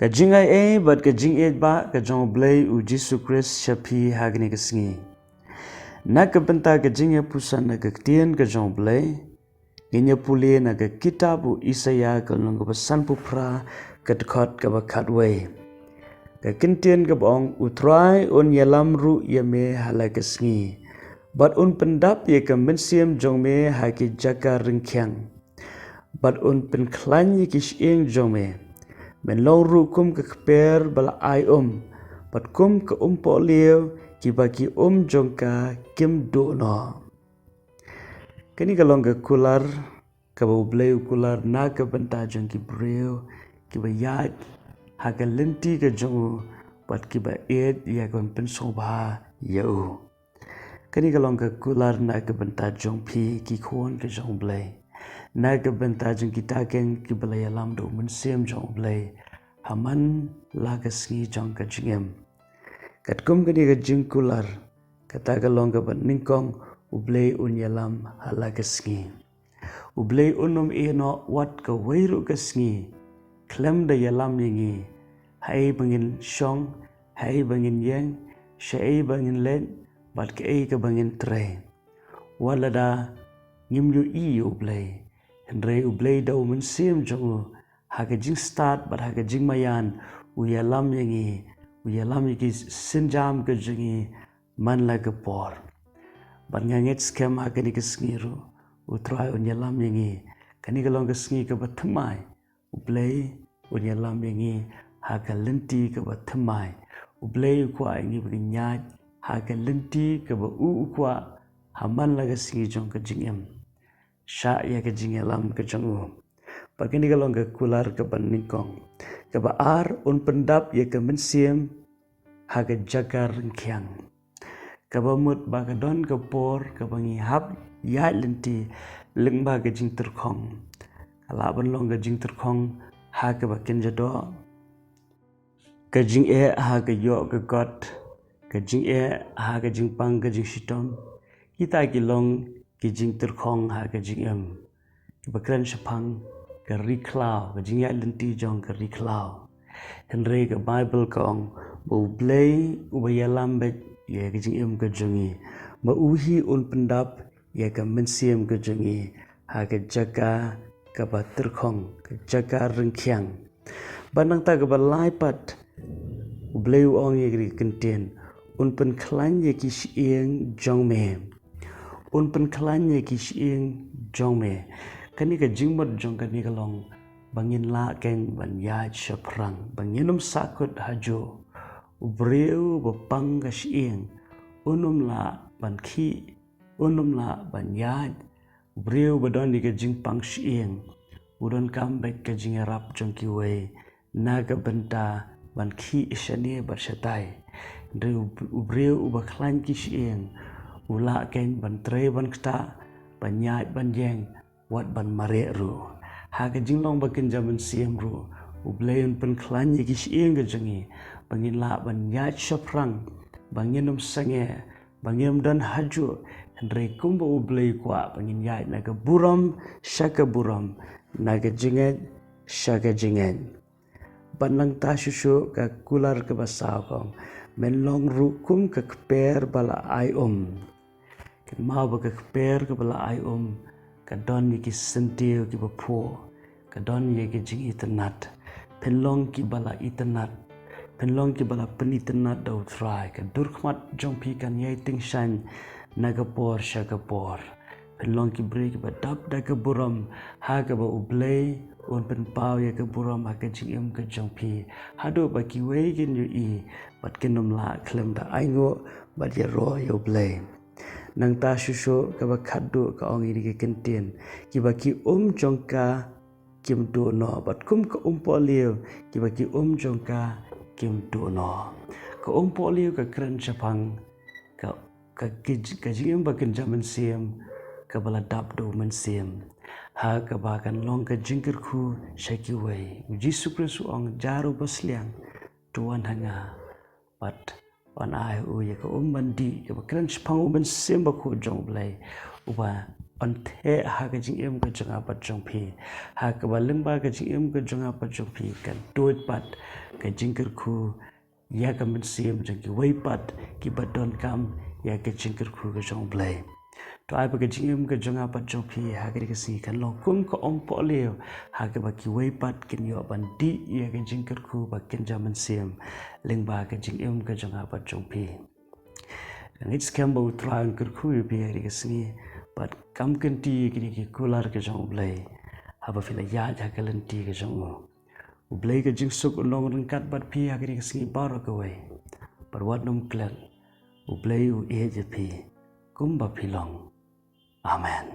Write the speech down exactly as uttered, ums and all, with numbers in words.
Ka jingaiei bad ka jingïeit ba ka jong U Blei U Jisu Khrist sha phi ha kane ka sngi. Na ka bynta ka jingïapuson na ka ktien ka jong U Blei, ngin ïa pule na ka kitab u Isaïah ka lynnong kaba sanphew phra, ka dkhot kaba khatwei. Ka ktien kaba ong, U Trai un ïalam ruh ïa me ha la ka sngi, bad un pyndap ïa ka mynsiem jong me ha ki jaka ryngkhiang, bad un pynkhlaiñ ïa ki shyieng jong me. Men long ruh kum ka kper ba la ai um, bad kum ka umpohliew kiba ki um jong ka kim duh noh. Kane ka long ka kular kaba U Blei u kular na ka bynta jong ki briew kiba ïaid ha ka lynti ka jong u, bad kiba ïeit ïa ka ban pynsngewbha ïa u. Kane ka long ka kular na ka bynta jong phi ki khun ka jong U Blei, na ka bynta jong kita keiñ kiba la ïalam da U Mynsiem jong U Blei ha man la ka sngi jong ka jingim. Katkum kane ka jingkular, kata ka long kaba nyngkong, U Blei un ïalam ha la ka sngi. U Blei un ym ïehnoh wat kawei ruh ka sngi khlem da ïalam ïa ngi, haei ba ngin shong, haei ba ngin ïeng, shaei ba ngin leit, bad kaei kaba ngin trei. Wat lada ngim ïohi ïa U Blei, hynrei U Blei da U Mynsiem jong u, ha ka jingstad bad ha ka jingmaïan, u ïalam ïa ngi, u ïalam ïa ki sienjam ka jong ngi man la ka por. Bad nga ngeit skhem ha kane ka sngi ruh, U Trai un ïalam ïa ngi. Kane ka long ka sngi kaba thymmai, U Blei un ïalam ïa ngi ha ka lynti kaba thymmai. U Blei u kwah ïa ngi ba ngin ïaid ha ka lynti kaba u u kwah ha man la ka sngi jong ka jingim, shah ïa ka jingïalam ka jong u. Bad kane ka long ka kular kaba nyngkong. Kaba ar, un pyndap ïa ka mynsiem ha ka jaka ryngkhiang. Kaba mut ba ka don ka por kaba ngi hap ïaid lynti lyngba ka jingtyrkhong. Ka lah ban long ka jingtyrkhong ha kaba kynja doh, ka jingeh ha ka ïoh ka kot, ka jingeh ha ka jingpang ka jingshitom. Kita ki long ki jingtyrkhong ha ka jingim kiba kren shaphang ka ri khlaw, ka jingïaid lynti jong ka ri khlaw. Hynrei ka Baibl ka ong ba U Blei uba ïalam beit ïa ka jingim ka jong ngi, ba u hi un pyndap ïa ka mynsiem ka jong ngi ha ka jaka kaba tyrkhong, ka jaka ryngkhiang. Bad nangta kaba lai pat, U Blei u ong ïa ka ktien, un pynkhlaiñ ïa ki shyieng jong me. Un pynkhlaiñ ïa ki shyieng jong me. Kane ka jingmut jong kane ka long ba ngin lah keiñ ban ïaid shaphrang, ba ngin ym sahkut hajuh. U briew ba pang ka shyieng un ym lah ban khih, un ym lah ban ïaid. U briew ba don ïa ka jingpang shyieng u donkam beit ka jingïarap jong kiwei na ka bynta ban khih shane bad shatai. Hynrei u, u briew uba khlaiñ ki shyieng u lah keiñ ban trei ban ktah, ban ïaid ban ïeng, wat ban mareh ruh. Ha ka jinglong ba kynja mynsiem ruh, U Blei un pynkhlaiñ ïa ki shyieng ka jong ngi ba ngin lah ban ïaid shaphrang, ba ngin ym sangeh, ba ngim don hajuh, hynrei kumba U Blei u kwah ba ngin ïaid na ka burom sha ka burom, na ka jingngeit sha ka jingngeit. Bad nangta shuh shuh ka kular kaba saw ka ong, men long ruh kum ka kper ba la ai um. Kynmaw ba ka kper kaba la ai um ka don ïa ki syntiew kiba phuh, ka don ïa ki jingitynnad. Phin long kiba la itynnad, phin long kiba la pynitynnad da U Trai. Ka dur khmat jong phi kan ïai tyngshaiñ na ka por sha ka por. Phin long ki briew kiba dap da ka burom, ha kaba U Blei un pynpaw ïa ka burom ha ka jingim ka jong phi, haduh ba kiwei kin ïohi bad kin ym lah khlem da ainguh bad ïaroh ïa U Blei. Nangta shuh shuh kaba khatduh ka ong ïa kine ki ktien, kiba ki um jong ka kim duh noh, bad kum ka umpohliew kiba ki um jong ka kim duh noh. Ka umpohliew ka kren shaphang ka, ka, ka jingim ba kynja mynsiem kaba la dap da U Mynsiem, ha kaba kan long ka jingkyrkhu sha kiwei. U Jisu Khrist u ong, jar uba sliang to wan ha nga, bad wan ai u ïa ka um ban dih, kaba kren shaphang U Mynsiem Bakhuid jong U Blei, uba ban theh ha ka jingim ka jong nga bad jong phi, ha kaba lyngba ka jingim ka jong nga bad jong phi kan tuid pat ka jingkyrkhu ïa ka mynsiem jong kiwei pat kiba donkam ïa ka jingkyrkhu ka jong U Blei. To ai ba ka jingim ka jong nga bad jong phi ha kane ka sngi kan long kum ka umpohliew ha kaba kiwei pat kin ïoh ban dih ïa ka jingkyrkhu ba kynja mynsiem lyngba ka jingim ka jong nga bad jong phi. Nga ngeit skhem ba U Trai un kyrkhu ïa phi ha kane ka sngi bad kam kynti ïa kine ki kular ka jong U Blei haba phi la ïaid ha ka lynti ka jong u. U Blei ka jingsuk un long ryngkat bad phi ha kane ka sngi baroh kawei. Bad wat nym klet, U Blei u ïeit ïa phi kumba phi long. Amen.